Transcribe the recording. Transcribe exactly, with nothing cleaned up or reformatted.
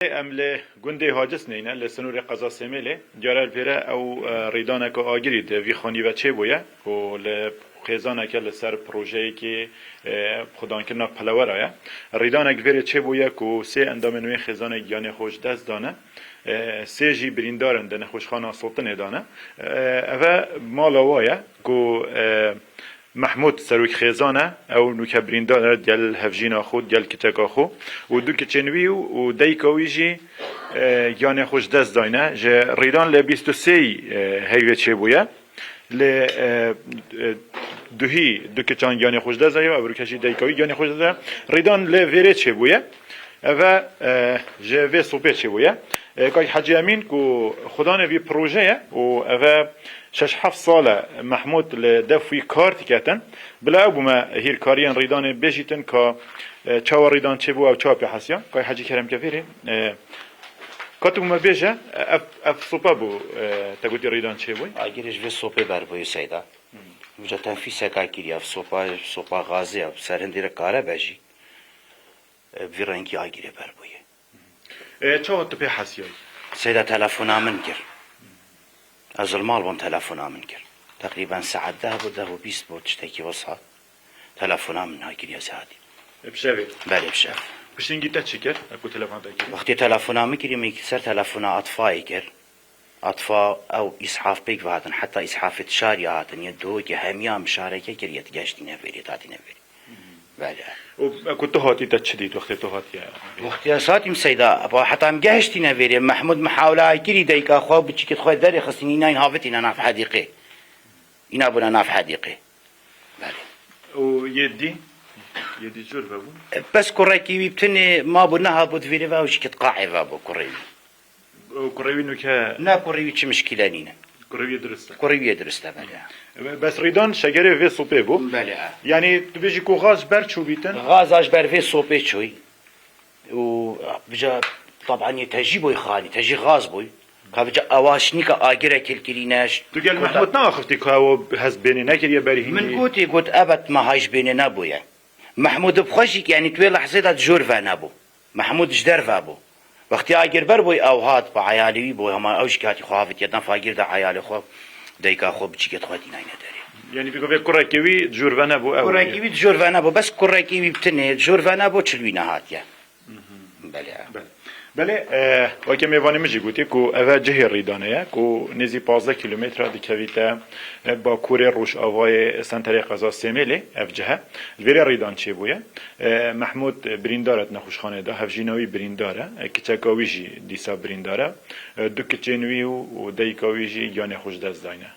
Em li gundê Hacisnê ne, li sinûrê qeza Sêmêlê. Diyar e, li vêre ew, e, rîdaneke agirî di vî xanî ve çêbûye û li xêzaneke li ser projeyekê, e, xudankirina pilewera ye. Rîdanek vêrê çêbûye ku sê endamên wê xêzanê giyanê xwe ji dest dane. E, sê jî birîndar in di nexweşxana Sotinê de ne. E, eve mala wa ye ku, e, Mehmûd serokxêzan e, ew nûke birîndar e digel hevjîna xwe, digel kiçeka xwe û du kiçên wî û, û dayika wî jî, e, giyanê xwe ji dest dayne. Ji rîdan li bîst û sê, e, heyvê çêbûye. Li, e, e, duhî du kiçan giyanê xwe ji dest daye û evroke jî dayika wî giyanê xwe ji dest daye. Rîdan li vêrê çêbûye. Eve, e, ji vê sopê çêbûye. E, Kak Hecî Emîn ku xudanê vî proje ye û eve şeş heft sal e Mehmûd li def wî kar diketin. Bila ew bûme hîrkariyên rîdanê bêjîtin ka, e, çawa rîdan çêbû ew çawa pê hesiya. Kak Hecî kerem ke vêrê, e, ka tu bûme bêje, e, ev, ev sopa bû, e, te gotî rîdan çêbû. Agirê ji vê sopê ber bûyî Seyda. Vêca tenfîseka kiriye, ev sopa, sopa gazê ye, ser hindê re karebe jî. E, bi vî rengî agirê ber bûye. E, çawa tu pê hesiyayî? Seyda telefona min kir. Ez li mal bûm, telefona min kir. Teqrîben saet deh bû, deh û bîst bû, tiştekî wisa. Telefona min ha kiriye saetî. E, bi şevê? Belê, bi şev. Pişingî te çi kir? E, ku telefona te kir? Wextê telefona min kiriye, min ser telefona Atfayê kir. Atfa ew îshaf pêk ve hatin, heta îshafê dişarî hatin, yê dohokê hemiya mişareke kir, yê digeştîne vêrê, datîne vêrê. Belê. Û ku tu hatî, te çi dît wextê tu hatiye? Wextê ez hatîm Seyda, ba heta em gehiştîne vêrê, Mehmûd mihawla kirî dayika xwe, biçîkê xwe derê xistîn, îna havitîne nav hedîqê. Îna bûne nav hedîqê. Belê. Û yê dî? Yê dî jor vebû? Bes kurekî wî bi tinê mabû, nehabû di vêrê ve, ew jî ket qaê vebû kurê wî. Û kurê wî nûke? Na, kurê wî çi mişkîle nîne. Kurê wî yê dirist e? Kurê wî yê dirist e, belê. Bes rîdan şegerê vê sopê bû? Belê, e. Yanî tu bêjî ku gaz ji ber çûbîtin? Gaza ji ber vê sopê çûyî. Û bica, taban yê tejî bûy xanî, tejî gaz bûy. Ka bica ewa şinîka agire kilkirîne. Tu gel Mehmûd neaxiftî ka ew hez bênê nekiriye berî hîndî? Min gotî, got, ebet me hay ji bênê nebûye. Mehmûd bi xwe jî, yanî tu wê lehzê de di jor ve nebû. Mehmûd ji derve bû. Wextê agir ber bûy, ew hat bi eyalê wî bû, hema ew jî katî xwe avitiye, def agir de eyalê xwe, dayika xwe, biçîkê xwe tînayne derê. Yanî vê kurekê wî di jor ve nebû ew? Kurekê wî di jor ve nebû, bes kurekê wî bi tinê di jor ve nebû, çil wî nehatiye. Belê. Belê. Belê, e, weke mêvanê min jî gotî ku eve cihê rîdanê ye, ku nêzî pazdeh kîlometre dikevîte, e, bakurê rojavayê senterê qeza Sêmêlê ev cih e. Li vêrê rîdan çêbûye. E, Mehmûd birîndar e di nexweşxanê de, hevjîna wî birîndar e. E, kiçeka wî jî dîsa birîndar e. E, du kiçên wî û, û dayika wî jî giyanê xwe ji dest dayne.